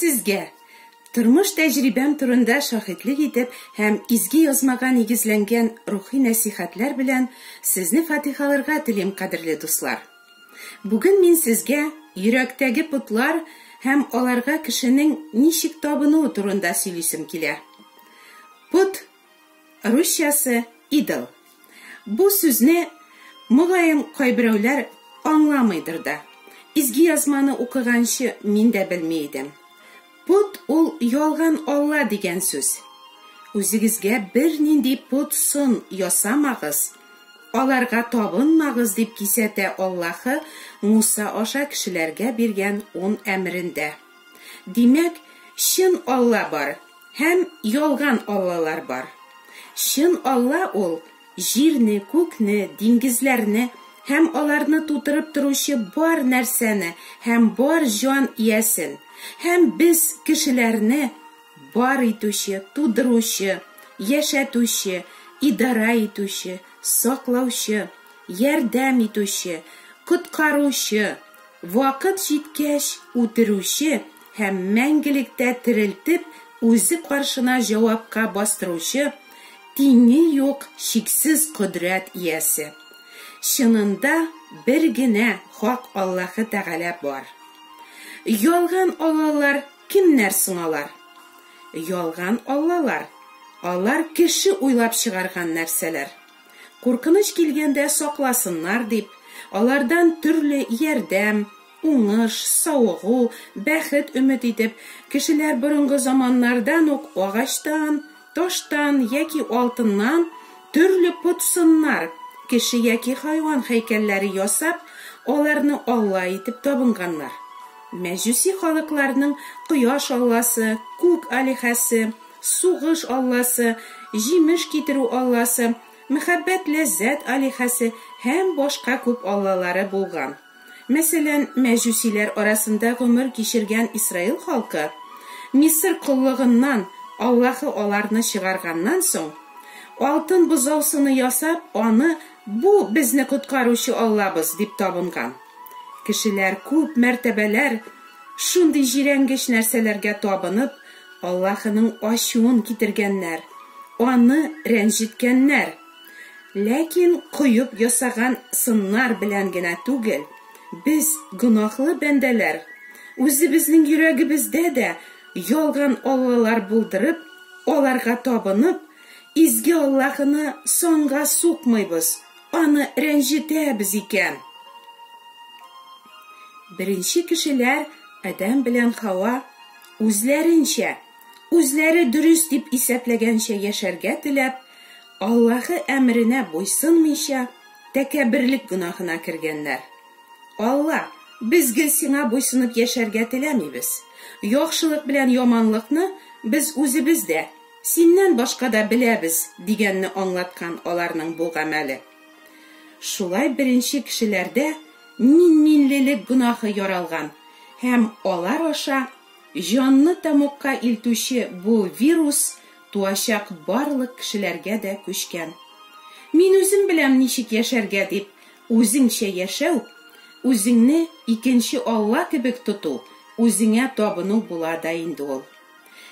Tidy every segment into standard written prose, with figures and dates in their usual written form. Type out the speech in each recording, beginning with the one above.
сезгә тормыш тәҗрибәм турында шаһитлек итеп һәм Изге Язмага нигезләнгән рухи нәсыйхәтләр белән сезне фатихаларга телим, кадерле дуслар. Бүген мин сезгә йөрәктәге потлар һәм аларга кешенең ничек табынуы турында сөйлисем килә. Пот Русчасы, идол. Бу сүзне, мөгаен, кайберәүләр аңламыйдыр да. Изге Язманы укыганчы мин дә белми идем. Пот ул ялган алла дигән сүз. Үзегезгә бернинди пот-сын ясамагыз, аларга табынмагыз, дип кисәтә Аллаһы Муса аша кешеләргә биргән ун әмерендә. Димәк, чын Алла бар һәм ялган аллалар бар. Чын Алла ул, җирне, күкне, диңгезләрне һәм аларны тутырып торучы бар нәрсәне һәм бар җан иясен, һәм без, кешеләрне, бар итүче, тудыручы, яшәтүче, идарә итүче, саклаучы, ярдәм итүче, коткаручы, Вакыт җиткәч, үтерүче һәм мәңгелектә терелтеп, үзе каршына җавапка бастыручы, тиңе юк чиксез кодрәт иясе. Чынында бер генә хак Аллаһы Тәгалә бар. Ялган аллалар кемнәр соң алар? Ялган аллалар, алар кеше уйлап чыгарган нәрсәләр. Куркыныч килгәндә сакласыннар дип, алардан төрле ярдәм, уңыш, савыгу, бәхет өмет итеп, кешеләр борынгы заманнардан ук агачтан, таштан яки алтыннан төрле пот-сыннар, кеше яки хайван һәйкәлләре ясап, аларны алла итеп табынганнар. Мәҗүси халыкларның кояш алласы, күк алиһәсе, сугыш алласы, җимеш китерү алласы, мәхәббәт-ләззәт алиһәсе һәм башка күп аллалары булган. Мәсәлән, мәҗүсиләр арасында гомер кичергән Исраил халкы, Мисыр коллыгыннан Аллаһы аларны чыгарганнан соң, алтын бозау сыны ясап, аны, Бу, безне коткаручы Аллабыз, дип табынган. Кешеләр күп мәртәбәләр шундый җирәнгеч нәрсәләргә табынып, Аллаһының ачуын китергәннәр, Аны рәнҗеткәннәр. Ләкин коеп ясаган сыннар белән генә түгел, без, гөнаһлы бәндәләр, үзебезнең йөрәгебездә дә ялган аллалар булдырып, аларга табынып, изге Аллаһыны санга сукмыйбыз, Аны рәнҗетәбез икән. Беренче кешеләр, Адәм белән Хава, үзләренчә, үзләре дөрес дип исәпләгәнчә яшәргә теләп, Аллаһы әмеренә буйсынмыйча, тәкәбберлек гөнаһына кергәннәр. Алла, без гел сиңа буйсынып яшәргә теләмибез. Яхшылык белән яманлыкны без үзебез дә, Синнән башка да беләбез, дигәнне аңлаткан аларның бу гамәле. Шулай беренче кешеләрдә мин-минлелек гөнаһы яралган һәм алар аша җанны тәмугка илтүче бу вирус туачак барлык кешеләргә дә күчкән. Мин үзем беләм ничек яшәргә дип, үзеңчә яшәү, үзеңне икенче Алла кебек тоту, үзеңә табыну була да инде ул.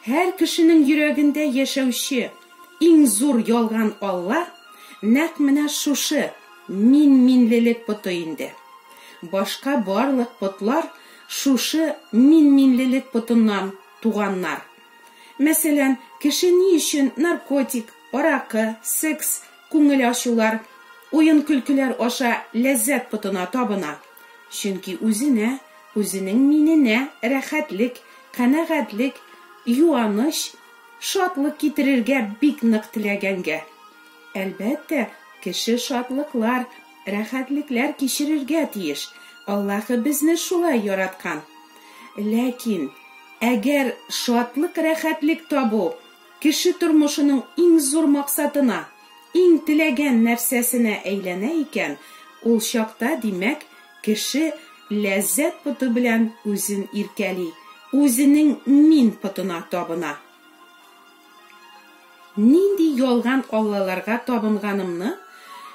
Һәр кешенең йөрәгендә яшәүче иң зур ялган Алла нәкъ менә шушы мин-минлелек поты инде. Башка барлык потлар шушы мин-минлелек потыннан туганнар. Мәсәлән, кеше ни өчен наркотик, аракы, секс, күңел ачулар, уен-көлкеләр аша ләззәт потына табына? Чөнки үзенә, үзенең миненә рәхәтлек, канәгатьлек, юаныч, шатлык китерергә бик нык теләгәнгә. Әлбәттә, кеше шатлыклар, рәхәтлекләр кичерергә тиеш, Аллаһы безне шулай яраткан. Ләкин, әгәр шатлык-рәхәтлек табу кеше тормышының иң зур максатына, иң теләгән нәрсәсенә әйләнә икән, ул чакта, димәк, кеше ләззәт поты белән үзен иркәли, үзенең мин потына табына. Нинди ялган аллаларга табынганымны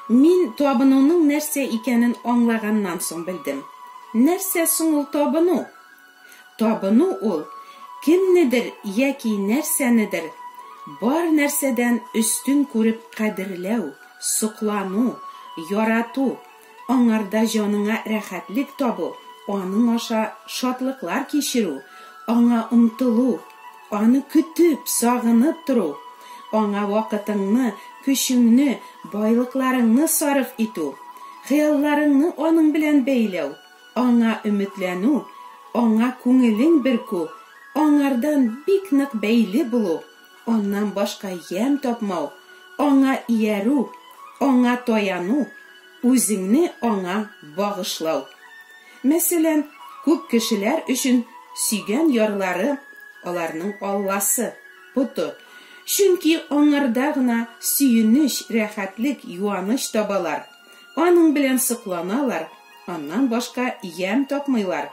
мин табынуның нәрсә икәнен аңлаганнан соң белдем. Нәрсә соң ул табыну? Табыну ул, Кемнедер яки нәрсәнедер бар нәрсәдән өстен күреп кадерләү, соклану, ярату, аңарда җаныңа рәхәтлек табу, аның аша шатлыклар кичерү, аңа омтылу, аны көтеп, сагынып тору, аңа вакытыңны, көчеңне, байлыкларыңны сарыф итү, хыялларыңны аның белән бәйләү, аңа өметләнү, аңа күңелең беркү, аңардан бик нык бәйле булу, аннан башка ямь тапмау, аңа иярү, аңа таяну, үзеңне аңа багышлау. Мәсәлән, күп кешеләр өчен сөйгән ярлары аларның алласы, поты. Чөнки аңарда гына сөенеч, рәхәтлек, юаныч табалар. Аның белән сокланалар, аннан башка ямь тапмыйлар.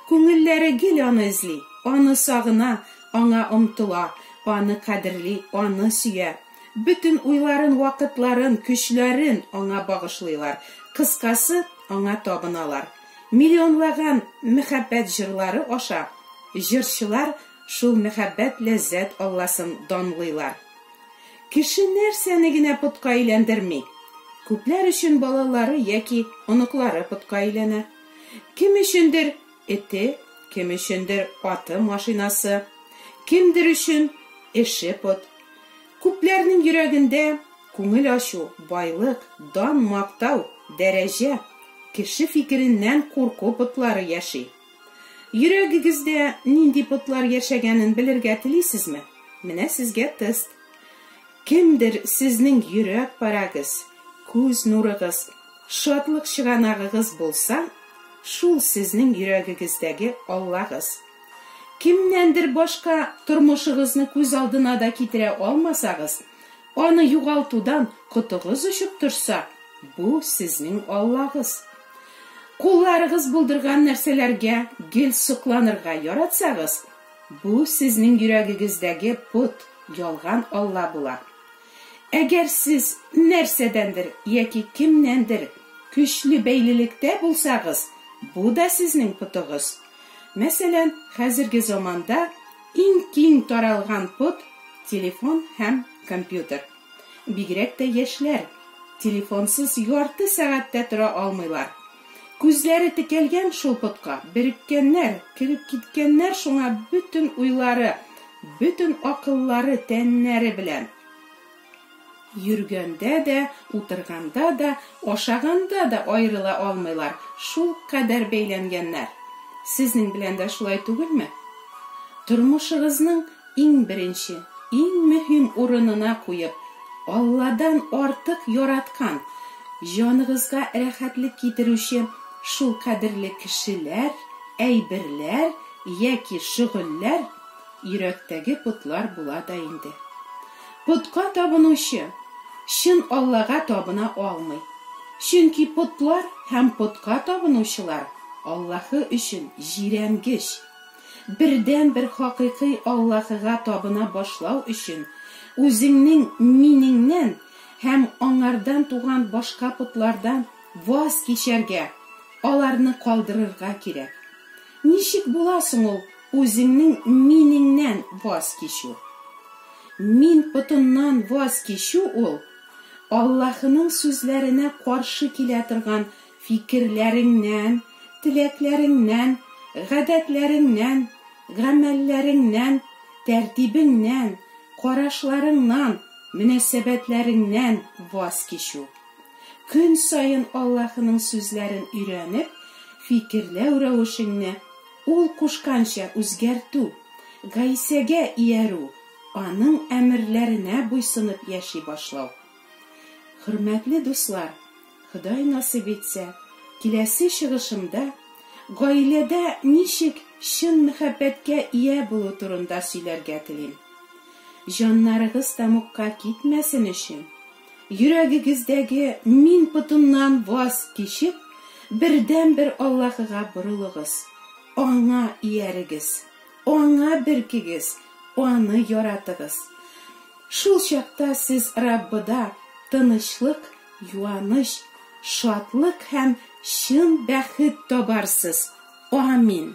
Күңелләре гел аны эзли, аны сагына, аңа омтыла, аны кадерли, аны сөя. Бөтен уйларын, вакытларын, көчләрен аңа багышлыйлар. Кыскасы, аңа табыналар. Миллионлаган мәхәббәт җырлары аша җырчылар шул мәхәббәт ләззәт алласын данлыйлар. Кеше нәрсәне генә потка әйләндерми. Күпләр өчен балалары яки оныклары потка әйләнә. Кем өчендер эте, кем өчендер аты, машинасы, кемдер өчен эше пот. Күпләрнең йөрәгендә күңел ачу, байлык, дан, мактау, дәрәҗә, кеше фикереннән курку потлары яши. Йөрәгегездә нинди потлар яшәгәнен белергә телисезме? Менә сезгә тест. Кемдер сезнең йөрәк парагыз, күз нурыгыз, шатлык чыганагыгыз булса, шул сезнең йөрәгегездәге Аллагыз. Кемнәндер башка тормышыгызны күз алдына да китерә алмасагыз, аны югалтудан котыгыз очып торса, бу сезнең Аллагыз. Кулларыгыз булдырган нәрсәләргә гел сокланырга яратсагыз, бу сезнең йөрәгегездәге пот, ялган Алла була. Әгәр сез нәрсәдәндер яки кемнәндер көчле бәйлелектә булсагыз, бу да сезнең потыгыз. Мәсәлән, хәзерге заманда иң киң таралган пот телефон һәм компьютер. Бигрәк тә яшьләр телефонсыз ярты сәгать тә тора алмыйлар. Күзләре текәлгән шул потка, береккәннәр, кереп киткәннәр шуңа бөтен уйлары, бөтен акыллары, тәннәре белән. Йөргәндә дә, утырганда да, ашаганда да аерыла алмыйлар, шул кадәр бәйләнгәннәр. Сезнең белән дә шулай түгелме? Тормышыгызның иң беренче, иң мөһим урынына куеп, Алладан артык яраткан, җаныгызга рәхәтлек китерүче шул кадерле кешеләр, әйберләр яки шөгыльләр йөрәктәге потлар була да инде. Потка табынучы чын Аллага табына алмый. Чөнки потлар һәм потка табынучылар Аллаһы өчен җирәнгеч. Бердәнбер хакыйкый Аллаһыга табына башлау өчен үзеңнең минеңнән һәм аңардан туган башка потлардан ваз кичәргә, аларны калдырырга кирәк. Ничек була соң ул үзеңнең минеңнән ваз кичү? Мин потыннан ваз кичү ул Аллаһының сүзләренә каршы килә торган фикерләреңнән, теләкләреңнән, гадәтләреңнән, гамәлләреңнән, тәртибеңнән, карашларыңнан, мөнәсәбәтләреңнән ваз кичү. Көн саен Аллаһының сүзләрен өйрәнеп, фикерләү рәвешеңне ул кушканча үзгәртү, Гайсәгә иярү, аның әмерләренә буйсынып яши башлау. Хөрмәтле дуслар, Ходай насыйп итсә, киләсе чыгышымда гаиләдә ничек чын мәхәббәткә ия булу турында сөйләргә телим. Җаннарыгыз тәмугка китмәсен өчен, йөрәгегездәге мин потыннан ваз кичеп, бердәнбер Аллаһыга борылыгыз, аңа иярегез, аңа беркегез, аны яратыгыз. Шул чакта сез Раббыда тынычлык, юаныч, шатлык һәм чын бәхет табарсыз. Амин.